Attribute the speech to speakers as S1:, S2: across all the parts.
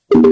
S1: Bapak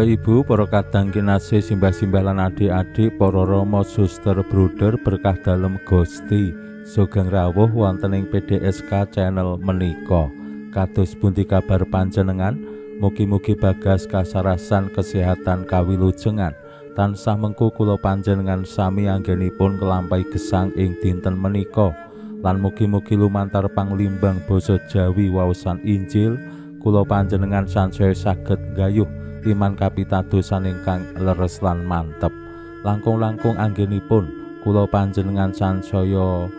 S1: Ibu, para kadang kinasih, simbah-simbah lan adik-adik, para rama, suster, bruder, berkah dalem Gusti. Sugeng rawuh wonten ing PDSK channel menika. Kados pundi kabar panjenengan? Mugi-mugi bagas kasarasan kesehatan kawilujengan. Tansah mengku kula panjenengan sami anggenipun nglampahi gesang ing dinten menika. Lan mugi-mugi lumantar panglimbang basa Jawi waosan Injil kula panjenengan sansaya saged nggayuh iman kapitadosan ingkang leres lan mantep. Langkung-langkung anggenipun kula panjenengan sansaya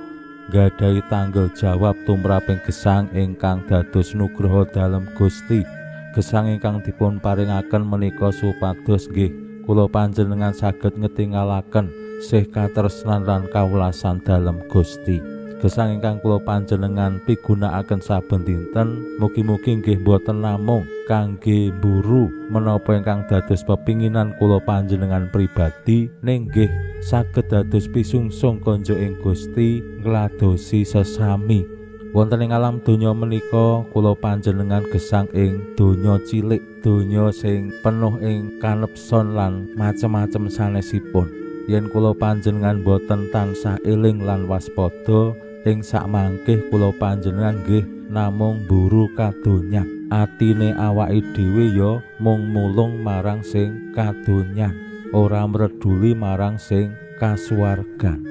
S1: nggadahi tanggung jawab tumraping gesang ingkang dados nugroho dalem Gusti. Gesang ingkang dipun paringaken menika supados nggih kula panjenengan saged ngetingalaken sih katresnan lan kawelasan dalem Gusti. Gesang ingkang kula panjenengan pigunakaken saben dinten mugi-mugi nggih boten namung kangge mburu menapa ingkang dados pepinginan kula panjenengan pribadi, ning nggih saged dados pisungsung konjuk ing Gusti ngladosi sesami. Wonten ing alam donya menika kula panjenengan gesang ing donya cilik, donya sing penuh ing kanepson lan macem-macem sanesipun. Yen kula panjenengan boten tansah eling lan waspada ing sakmangkih kula panjenengan nggih namung mburu kadonyan. Atine awake dhewe ya mung mulung marang sing kadonyan, ora mreduli marang sing kasuwargan.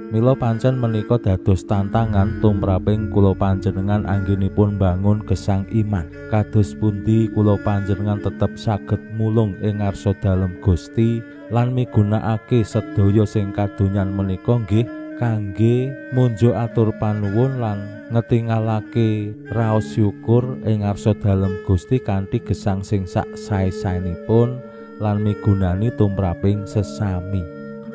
S1: Mila pancen menika dados tantangan tumraping kula panjenengan anggenipun bangun gesang iman. Kados pundi kula panjenengan tetep saged mulung ing ngarsa dalem Gusti lan migunakake sedaya sing kadonyan menika nggih kangge munjuk atur panuwun lan ngetingalake raos syukur ing ngarsa dalem Gusti kanthi gesang sing sak sae-saenipun lan migunani tumraping sesami.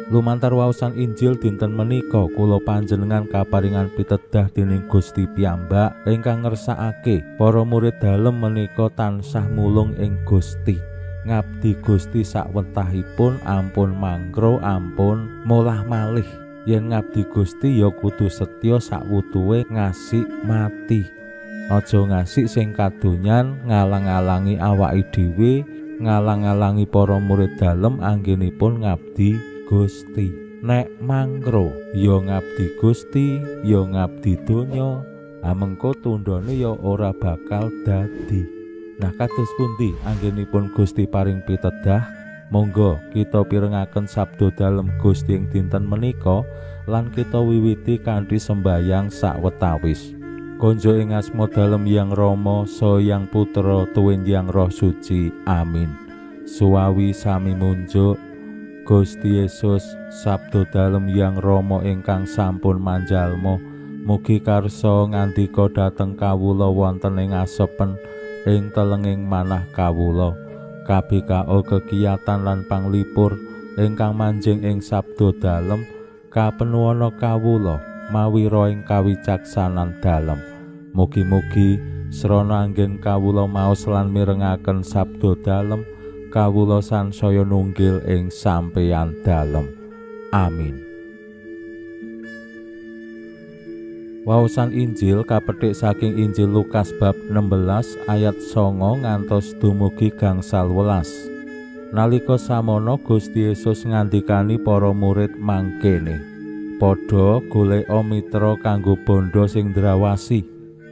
S1: Lumantar waosan Injil dinten menika kula panjenengan kaparingan pitedah dening Gusti piyambak ingkang ngersakake para murid dalem menika tansah mulung ing Gusti. Ngabdi Gusti sakwentahipun, ampun mangkro, ampun molah malih. Yen ngabdi Gusti ya kudu setya sakwutuhe ngasih mati. Aja ngasih sing kadonyan ngalang-alangi awake dhewe, ngalang-alangi para murid dalem anggenipun ngabdi Gusti. Nek mangro ya ngabdi Gusti, ya ngabdi donya, amengko tundhone ya ora bakal dadi. Nah, kados pundi anggenipun Gusti paring pitedah? Monggo kita pirengaken sabda dalem Gusti ing dinten menika lan kita wiwiti kanthi sembayang sawetawis. Konjo ing asma dalem Yang Rama, Saha Yang Putra, tuwin Yang Roh Suci. Amin. Suwawi sami munjuk Gusti Yesus, sabda dalem Yang Rama ingkang sampun manjalma, mugi karsa ngandika dhateng kawula wonten ing asepen ing telenging manah kawula. KBKO kekiyatan lan panglipur ingkang manjing ing sabda dalem kapenuwana kawula mawira ing kawicaksanan dalem. Mugi-mugi srana anggen kawula maos lan mirengaken sabda dalem, kawula sansaya nunggil ing sampeyan dalem. Amin. Waosan Injil kapethik saking Injil Lukas bab 16 ayat 9 ngantos dumugi gangsal welas. Nalika samono Gusti Yesus ngandikani para murid mangkene, padha goleka mitra kanggo bandha sing ndrawasi,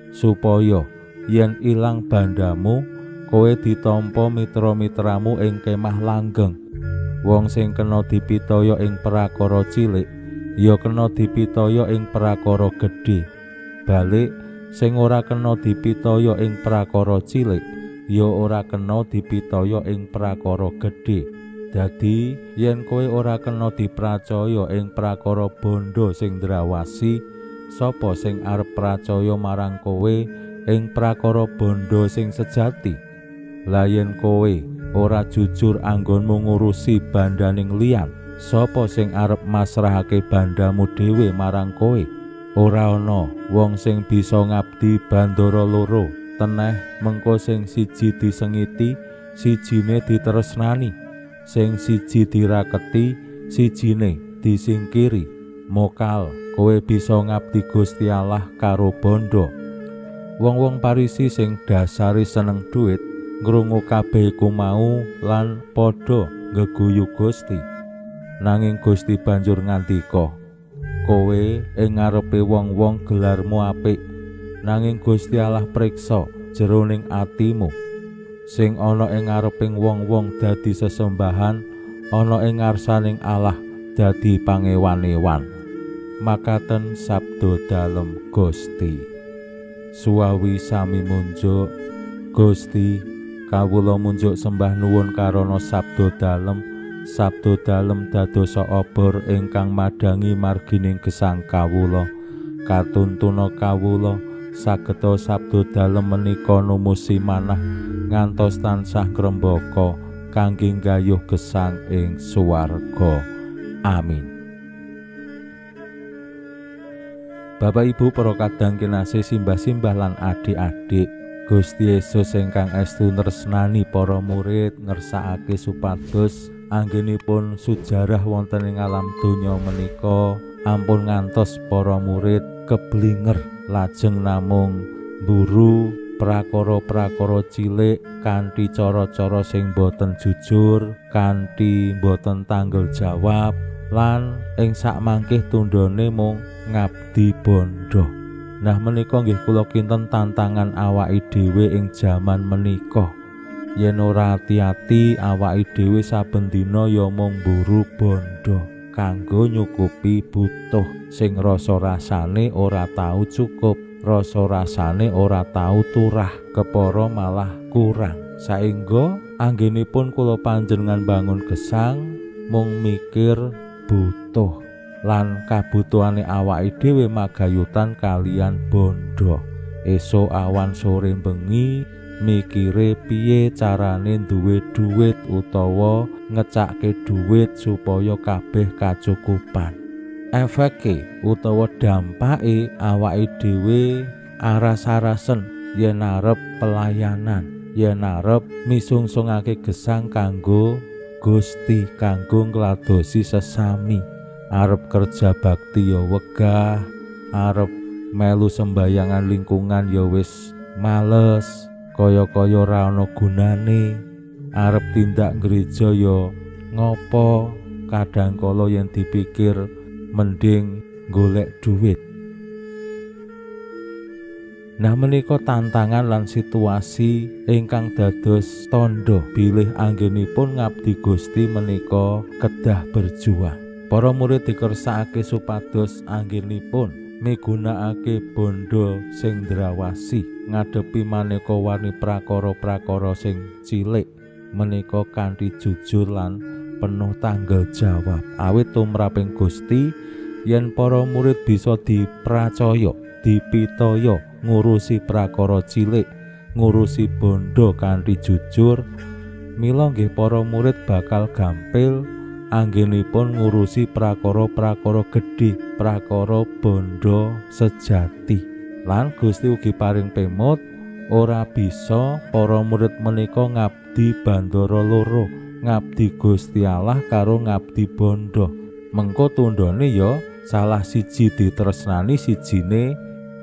S1: supaya yen ilang bandamu kowe ditampa mitra-mitramu ing kemah langgeng. Wong sing kena dipitaya ing prakara cilik ya kena dipitaya ing prakara gedhe. Balik sing ora kena dipitaya ing prakara cilik ya ora kena dipitaya ing prakara gedhe. Dadi yen kowe ora kena dipracaya ing prakara bandha sing ndrawasi, sapa sing arep pracaya marang kowe ing prakara bandha sing sejati? Lah yen kowe ora jujur anggonmu ngurusi bandaning liyan, Sapa sing arep masrahake bandamu dhewe marang kowe? Ora ana wong sing bisa ngabdi bandara loro. Teneh mengko sing siji disengiti, sijine ditresnani, sing siji diraketi, sijine disingkiri. Mokal kowe bisa ngabdi Gusti Allah karo bondo. Wong-wong Parisi sing dasare seneng duit ngrungu kabeh iku mau lan padha nggeguyu Gusti. Nanging Gusti banjur ngandika, kowe ing ngarepe wong-wong gelarmu apik, nanging Gusti Allah priksa jroning atimu. Sing ana ing ngareping wong-wong dadi sesembahan, ana ing ngarsaning Allah dadi pangewan-ewan. Makaten sabda dalem Gusti. Suwawi sami munjuk Gusti, kawula munjuk sembah nuwun karana sabda dalem. Sabda dalem dadosa obor ingkang madhangi margining gesang kawula. Katuntuna kawula sageta sabda dalem menika numusi manah ngantos tansah ngrembaka kangge nggayuh gesang ing swarga. Amin. Bapak Ibu para kadang kinasih, simbah-simbah lan adik-adik, Gusti Yesus ingkang estu nresnani para murid ngersakake supados anggenipun sujarah wonten ing alam donya menika ampun ngantos para murid keblinger lajeng namung mburu prakara-prakara cilik kanthi cara-cara sing boten jujur, kanthi boten tanggung jawab, lan ing sakmangkih tundhone mung ngabdi bondo. Nah menika nggih kula kinten tantangan awake dhewe ing jaman menika. Yen ora ati-ati awake dhewe saben dina ya mung mburu bondo kanggo nyukupi butuh sing rasa-rasane ora tau cukup, rasa-rasane ora tau turah, kepara malah kurang. Saengga anggenipun kula panjenengan bangun gesang mung mikir butuh lan kabutuhane awake dhewe magayutan kalian bondo. Esuk awan sore bengi mikire piye carane duwe duit utawa ngecakke duit supaya kabeh kacukupan. Efeke utawa dampake awake dhewe aras-arasen yen arep pelayanan, yen arep misungsungake gesang kanggo Gusti, kanggo ngladosi sesami. Arep kerja bakti ya wegah, arep melu sembayangan lingkungan ya wis males, kaya-kaya ora ana gunane. Arep tindak gereja ya ngopo, kadang kala yen dipikir mending golek duit. Nah menika tantangan lan situasi ingkang dados tandha bilih anggenipun ngabdi Gusti menika kedah berjuang. Para murid dikersakake supados anggenipun migunakake bondo sing ndrawasi ngadepi maneka warni prakara-prakara sing cilik menika kanthi jujur lan penuh tanggung jawab. Awit tumraping Gusti yen para murid bisa dipracaya, dipitaya ngurusi prakara cilik, ngurusi bondo kanthi jujur, mila nggih para murid bakal gampil anggenipun ngurusi prakara-prakara gedhe, prakara bondo sejati. Lan Gusti ugi paring pemut ora bisa para murid menika ngabdi bandara loro, ngabdi Gusti Allah karo ngabdi bondo. Mengko tundhone ya salah siji ditresnani, sijine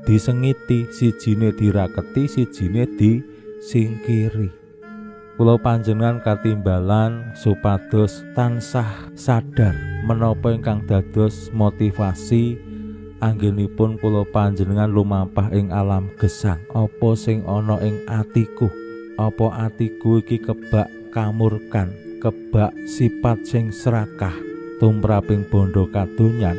S1: disengiti, sijine diraketi, sijine disingkiri. Kula panjenengan katimbalan supados tansah sadar menapa ingkang dados motivasi anggenipun kula panjenengan lumampah ing alam gesang. Apa sing ana ing atiku? Apa atiku iki kebak kamurkan, kebak sifat sing serakah tumraping bondo kadonyan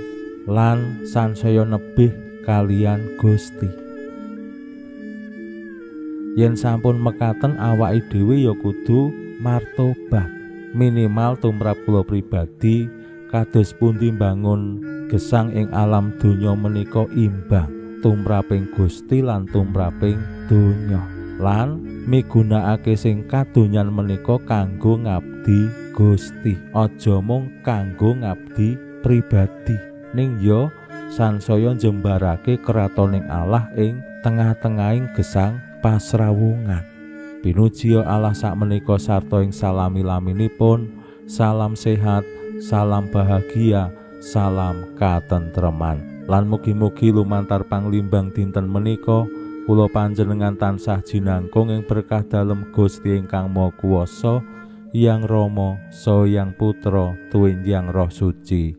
S1: lan sansaya nebih kalian Gusti. Yen sampun mekaten awake dhewe ya kudu martobat. Minimal tumrap kula pribadi kados pundi mbangun gesang ing alam donya menika imbang tumraping Gusti lan tumraping donya, lan migunakake sing kadonyan menika kanggo ngabdi ngabdi Gusti. Aja mung kanggo ngabdi pribadi, ning ya sansaya njembarake kratoning Allah ing tengah-tengahing gesang pasrawungan. Pinuji Allah sakmenika sarta ing salami-laminipun. Salam sehat, salam bahagia, salam katentreman. Lan mugi-mugi lumantar panglimbang dinten menika kula panjenengan tansah jinangkung ing berkah dalem Gusti ingkang Maha Kuwasa, Hyang Rama, Saha Hyang Putra, tuwin Hyang Roh Suci.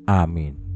S1: Amin.